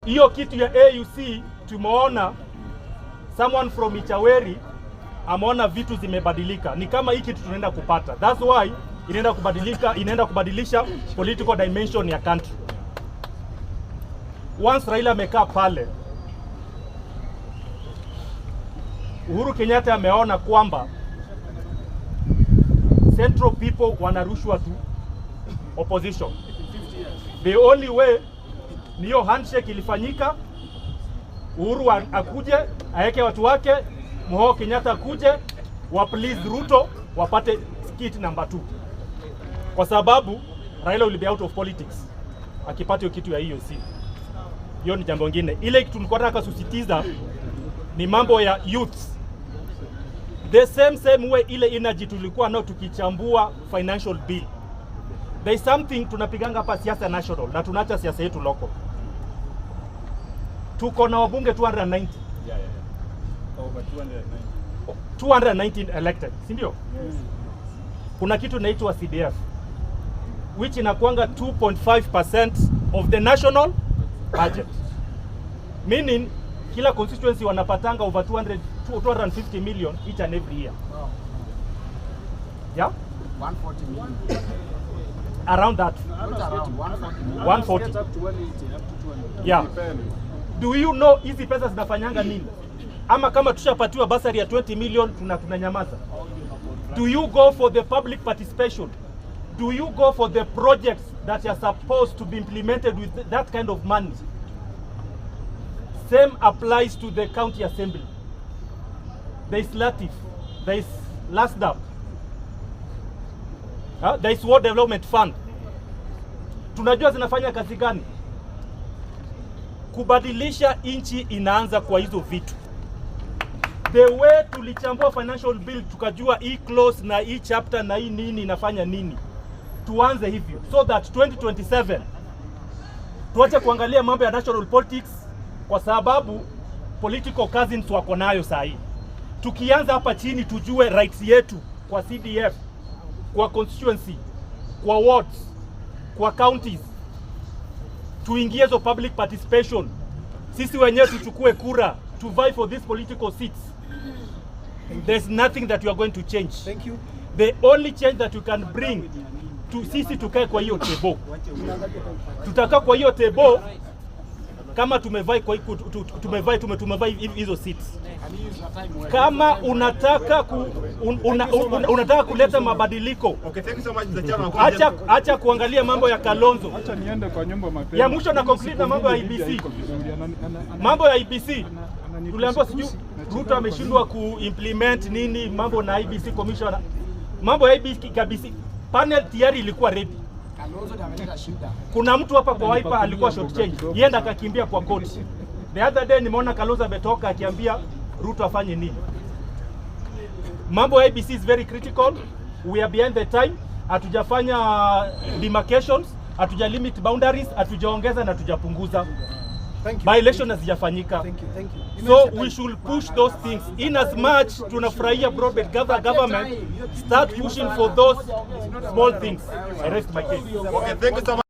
Hiyo kitu ya AUC tumeona someone from Ichaweri ameona vitu zimebadilika, ni kama hii kitu tunaenda kupata. That's why inaenda kubadilika, inaenda kubadilisha political dimension ya country. Once Raila amekaa pale, Uhuru Kenyatta ameona kwamba central people wanarushwa tu opposition. The only way ni hiyo handshake ilifanyika, Uhuru akuje aeke watu wake, Muhoo Kenyatta akuje wa please Ruto wapate kit number 2, kwa sababu Raila will be out of politics akipata hiyo kitu ya EAC. Hiyo ni jambo lingine. Ile kitu tulikuwa tunataka kusisitiza ni mambo ya youths. The same same way ile energy tulikuwa nayo tukichambua financial bill. There is something tunapiganga hapa siasa national na tunaacha siasa yetu local. Tuko na wabunge 290. Yeah. Over 290. 219 elected, si ndio? Yes. Kuna kitu inaitwa CDF which inakuanga 2.5% of the national budget. Meaning kila constituency wanapatanga over 200, 250 million each and every year. Yeah? 140 million. Around that. Not around, 140 million. 140. Get up to 180, up to 200. Yeah. Depends. Do you know hizi pesa zinafanyanga nini? Ama kama tushapatiwa basari ya 20 million tunanyamaza. Do you go for the public participation? Do you go for the projects that are supposed to be implemented with that kind of money? Same applies to the county assembly. There is LATIF, there is LASDAP, there is Ward Development Fund. Tunajua zinafanya kazi gani? Kubadilisha nchi inaanza kwa hizo vitu. The way tulichambua financial bill tukajua hii clause na hii chapter na hii nini inafanya nini, tuanze hivyo so that 2027 tuache kuangalia mambo ya national politics, kwa sababu political cousins wako nayo saa hii. Tukianza hapa chini tujue rights yetu kwa CDF, kwa constituency, kwa wards, kwa counties, tuingie hizo public participation, sisi wenyewe tuchukue kura to vie for these political seats. There's nothing that you are going to change. Thank you. The only change that you can bring to, sisi tukae kwa hiyo table, tutakaa kwa hiyo table kama tumevie kwa tumevie tumevie hizo seats. Kama unataka ku, un, una, un, unataka kuleta mabadiliko, Okay, thank you so much, Mr. Chairman. acha kuangalia mambo ya Kalonzo. Acha niende kwa nyumba mapema. Ya mwisho na conclude na mambo ya IEBC. Mambo ya IEBC tuliambiwa sijui Ruto ameshindwa kuimplement nini mambo na IEBC commissioner. Mambo ya IEBC kabisa, panel tayari ilikuwa ready. Kalonzo ndiye ameleta shida. Kuna mtu hapa kwa Wiper alikuwa short change, yenda akakimbia kwa court. The other day nimeona Kalonzo ametoka akiambia Ruto afanye nini. Mambo ya IEBC is very critical. We are behind the time. Hatujafanya demarcations, hatuja limit boundaries, hatujaongeza na hatujapunguza. Thank you. By election hazijafanyika. Thank you, thank you. So we should push those things. In as much tunafurahia broad government, start pushing for those small things. I rest my case. Okay, thank you so much.